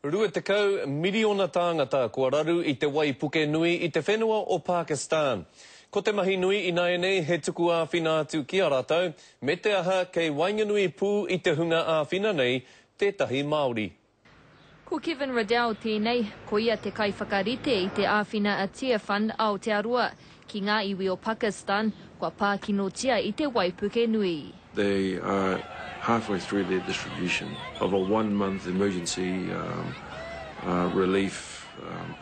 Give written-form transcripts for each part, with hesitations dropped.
20 miriona tāngata kua raru i te waipuke nui i te whenua o Pakistan. Ko te mahi nui ināianei he tuku āwhina atu ki a rātou, me te aha kei waenganui pū i te hunga āwhina nei tētahi Māori. Ko Kevin Riddell tēnei, ko ia te kaiwhakarite i te āwhina a Tearfund Aotearoa ki ngā iwi o Pakistan kua pākinotia i te waipuke nui. They are halfway through their distribution of a one month emergency relief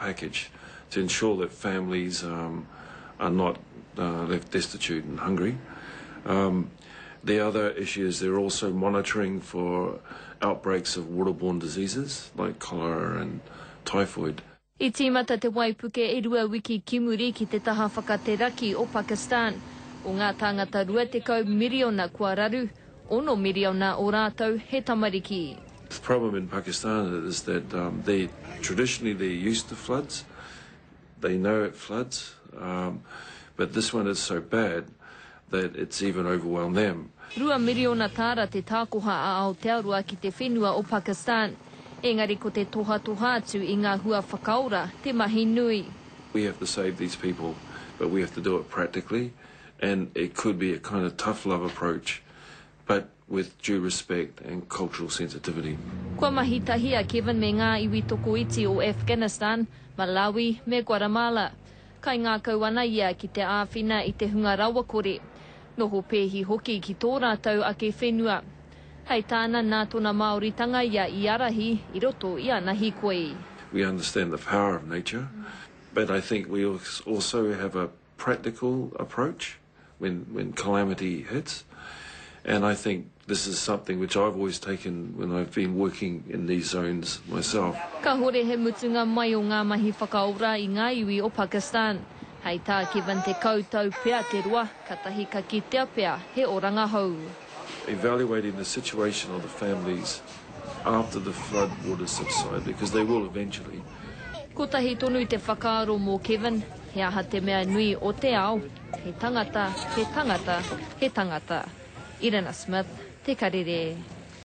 package to ensure that families are not left destitute and hungry. The other issue is they're also monitoring for outbreaks of waterborne diseases like cholera and typhoid. I tīmata te waipuke e rua wiki ki muri ki te taha whakateraki o Pakistan. O ngā tāngata 20 miriona kua raru, ono miriona o rātou he tamariki. The problem in Pakistan is that they traditionally they're used to floods, they know it floods, but this one is so bad that it's even overwhelmed them. Miriona tāra te tākoha a Aotearoa ki te whenua o Pakistan. Engari ko te tohatoha atu i ngā hua whakaora te mahi nui. We have to save these people, but we have to do it practically, and it could be a kind of tough love approach, but with due respect and cultural sensitivity. Kua mahi tahi a Kevin me ngā iwi tokoiti o Afghanistan, Malawi me Guatemala. Kaingākau ana ia ki te āwhina i te hunga rawakore, noho pēhi hoki ki tō rātou ake whenua. Hei tāna nā tōna Māoritanga ia i ārahi i roto i ana hīkoi. We understand the power of nature, but I think we also have a practical approach when, when calamity hits. And I think this is something which I've always taken when I've been working in these zones myself. Kahore he mutunga mai o ngā mahi whakaora i ngā iwi o Pakistan. Hei tā Kevin 10 tau pea te roa, katahi ka kitea pea he oranga hou. Evaluating the situation of the families after the flood waters subside, because they will eventually. Kotahi tonu te whakaaro mō Kevin, he aha te mea nui o te ao, he tangata, he tangata, he tangata. Irina Smith, Te Karere.